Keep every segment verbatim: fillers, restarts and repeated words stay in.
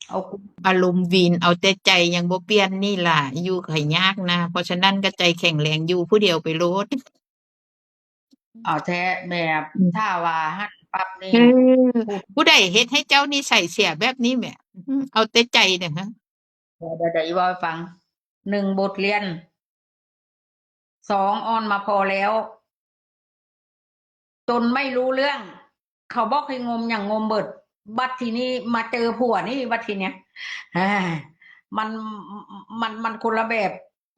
เอาอารมณ์วีน เอาแต่ใจยังบ่เปลี่ยนนี่ล่ะ อยู่ก็ยากนะ เพราะฉะนั้นก็ใจแข็งแรงอยู่ผู้เดียวไปโลด เอาแท้แม่ อืม ถ้าว่าหั่นปั๊บนี่ เออ ผู้ ผู้ใดเฮ็ดให้เจ้านิสัยเสียแบบนี้แหม อืม เอาแต่ใจเนี่ยฮะ เดี๋ยว เดี๋ยว เดี๋ยวอีเว้าให้ฟัง หนึ่ง บทเรียน สอง อ่อนมาพอแล้ว จนไม่รู้เรื่อง เขาบอกให้งมอย่างงมเบิด บัดทีนี้มาเจอผัวนี่ บัดทีเนี้ย อ่า มัน มัน มันคนละแบบ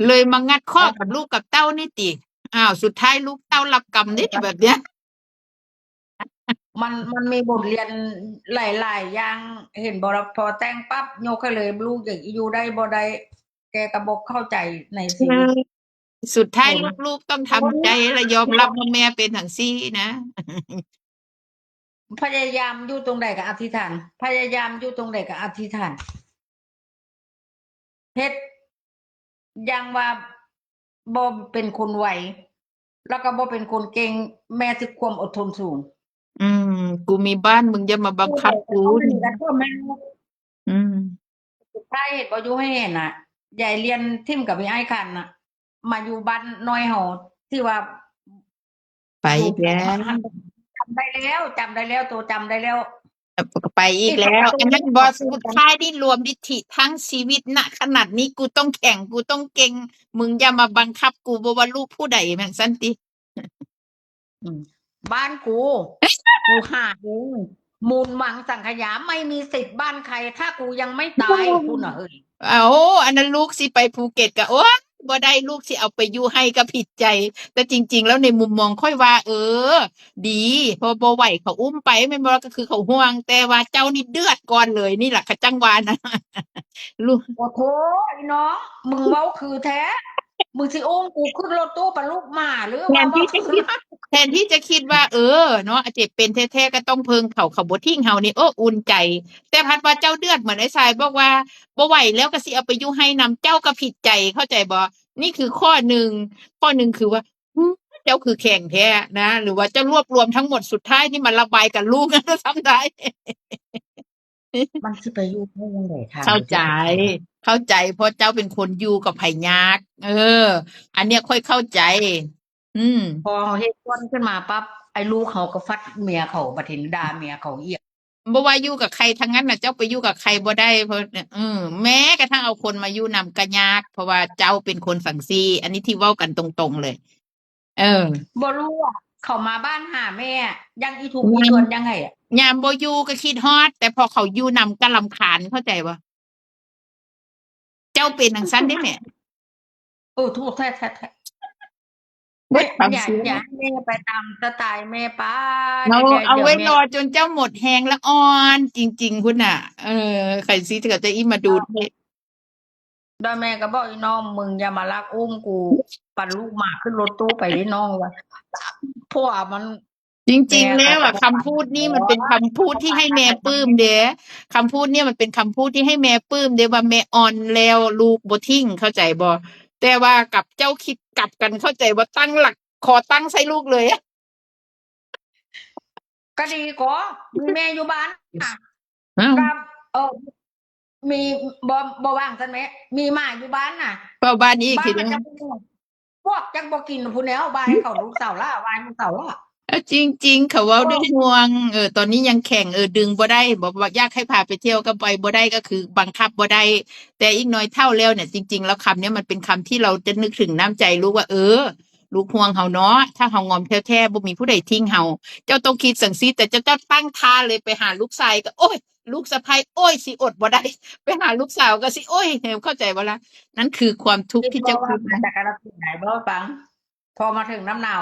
เลยมางัดข้อกับลูกกับเต้านี่ติ อ้าว สุดท้ายลูกเต้ารับกรรมนี่ แบบเนี้ย มัน มันมีบทเรียนหลายๆอย่าง เห็นบ่ล่ะ พอแต่งปั๊บยกให้เลย ลูกอยากอยู่ได้บ่ได้ แกก็บ่เข้าใจในชีวิต สุดท้าย เห็น ลูกๆต้องทำใจ โอ้ย และยอมรับว่าแม่เป็นจั่งซี้นะ พยายามอยู่ตรงใดก็อธิษฐาน พยายามอยู่ตรงใดก็อธิษฐาน เฮ็ดอย่างว่าบ่เป็นคนไว แล้วก็บ่เป็นคนเก่ง แม่สิความอดทนสูง อืม กูมีบ้าน มึงอย่ามาบังคับกู ผู้ใดก็ต้องมี แล้วก็แม่ อืม สุดท้ายเฮ็ดบ่อยู่ให้เห็นน่ะ ยายเรียนทิ่มกับมีอ้ายคันน่ะ มาอยู่บ้านน้อยเฮา ที่ว่า ไปอีกแล้ว อยู่ จำได้แล้ว จำได้แล้ว โตจำได้แล้ว ไปอีกแล้ว อีกแล้ว อันนั้นบ่ สุดท้ายนี่รวมดิทธิทั้งชีวิต ณ ขนาดนี้กูต้องแข็ง กูต้องเก่ง มึงอย่ามาบังคับกู บ่ว่าลูกผู้ใด แม่นซั่นติ อืม บ้านกู กูหาเอง มูลมังสังขยา ไม่มีสิทธิ์บ้านใคร ถ้ากูยังไม่ตาย พูดน่ะเฮ้ย อ้าว อันนั้นลูกสิไปภูเก็ตก็ โอ๊ย บ่ได้ ลูกสิเอาไปอยู่ไฮ่ก็ผิดใจ แต่จริงๆ แล้วในมุมมองข้อยว่า เออ ดี เพราะบ่ไหวเขาอุ้มไป แม่นบ่ ก็คือเขาห่วง แต่ว่าเจ้านี่เดือดก่อนเลย นี่ล่ะเขาจั่งว่านะ ลูก โอ้โธ่ อีน้อง มึงเว้าคือแท้ มึงสิอุ้มกูขึ้นรถตู้ปะลูกหมาหรือ แทนที่จะคิด ว่าเว้าคือ แทนที่จะคิดว่า เออ เนาะ อาจจะเป็นแท้ๆ ก็ต้องเพิ่งเขา เขาบ่ทิ้งเฮานี่ โอ้ อุ่นใจ แต่พัดว่าเจ้าเดือดเหมือนไอ้ชายบอกว่า บ่ไหวแล้วก็สิเอาไปอยู่ไฮ่นำ เจ้าก็ผิดใจ เข้าใจบ่ นี่คือข้อหนึ่ง ข้อหนึ่งคือว่า อืม เจ้าคือแข็งแท้นะ หรือว่าเจ้ารวบรวมทั้งหมด สุดท้ายนี่มาระบายกับลูก ซ้ำท้าย มันสิไปอยู่ได้ยังไงคะ เข้าใจ เข้าใจ เพราะเจ้าเป็นคนอยู่กับไผยาก เออ อันเนี้ยข้อยเข้าใจ อืม พอเฮาเฮ็ดควันขึ้นมาปั๊บ ไอ้ลูกเขาก็ฟัดเมียเขา บัดนี้ด่าเมียเขาอีก บ่ว่าอยู่กับใครทั้งนั้นน่ะ เจ้าไปอยู่กับใครบ่ได้ เพราะ เออ แม้กระทั่งเอาคนมาอยู่นำก็ยาก เพราะว่าเจ้าเป็นคนจั่งซี้ อันนี้ที่เว้ากันตรงๆ เลย เออ บ่รู้อะ เขามาบ้านหาแม่ ยังอีทุกข์อีทนยังไงอะ ยามบ่อยู่ก็คิดฮอด แต่พอเขาอยู่นำก็รำคาญ เข้าใจบ่ เจ้าเป็นจั่งซั้นเด้แม่ เออ ถูกแท้ๆๆ เบิดคำ อย่า เสีย อย่าให้แม่ไปตามสไตล์แม่ไป เอา เดี๋ยว เอาไว้ เดี๋ยวแม่ รอจนเจ้าหมดแฮงแล้วอ่อนจริงๆ พุ้นน่ะ เออ ไข่ซีเถื่อจะอีมาดูดให้ ดอยแม่ก็บอกอีน้อง มึงอย่ามาลักอุ้มกู ปั่นลูกหมาขึ้นรถตู้ไปเด้น้อง ว่า เพราะว่ามัน จริงๆ แม่ แล้วอะ เขาก็ คำพูดนี่มันเป็นคำพูดที่ให้แม่ปลื้มเด้ คำพูดเนี่ยมันเป็นคำพูดที่ให้แม่ปลื้มเด้ ว่าแม่อ่อนแล้วลูกบ่ทิ้ง เข้าใจบ่ แต่ว่ากับเจ้าคิดกลับกัน เข้าใจบ่ ตั้งหลัก ขอตั้งใส่ลูกเลยอะ ก็ดีกว่า มีแม่อยู่บ้านน่ะ อ้าว กับ เออ มี บ่ บ่ว่างซั่นแหม มีหมาอยู่บ้านน่ะ เฝ้าบ้านอีก บ้าน ที มัน นี้ จัก พวกจักบ่กินพู้นแหล้ว ว่าให้เขาลูกสาวล่ะ ว่าให้ลูกสาวล่ะ เออ จริงๆ เขาเว้า เออ ด้วยห่วง เออ ตอนนี้ยังแข็ง เออ ดึงบ่ได้ บอกว่าอยากให้พาไปเที่ยวก็ไปบ่ได้ ก็คือบังคับบ่ได้ แต่อีกหน่อยเฒ่าแล้วเนี่ย จริงๆ แล้วคำเนี้ยมันเป็นคำที่เราจะนึกถึงน้ำใจลูกว่า เออ ลูกห่วงเฮาเนาะ ถ้าเฮางอมแท้ๆ บ่มีผู้ใดทิ้งเฮา เจ้าต้องคิดจั่งซี้ แต่เจ้า เจ้าตั้งท่าเลย ไปหาลูกชายก็ โอ๊ย ลูกสะใภ้ โอ๊ย สิอดบ่ได้ ไปหาลูกสาวก็สิ โอ๊ย เข้าใจบ่ล่ะ นั่นคือความทุกข์ที่เจ้าคิดนะ แต่กาลสินธุ์ไหนบ่ฟัง พอมาถึงน้ำหนาว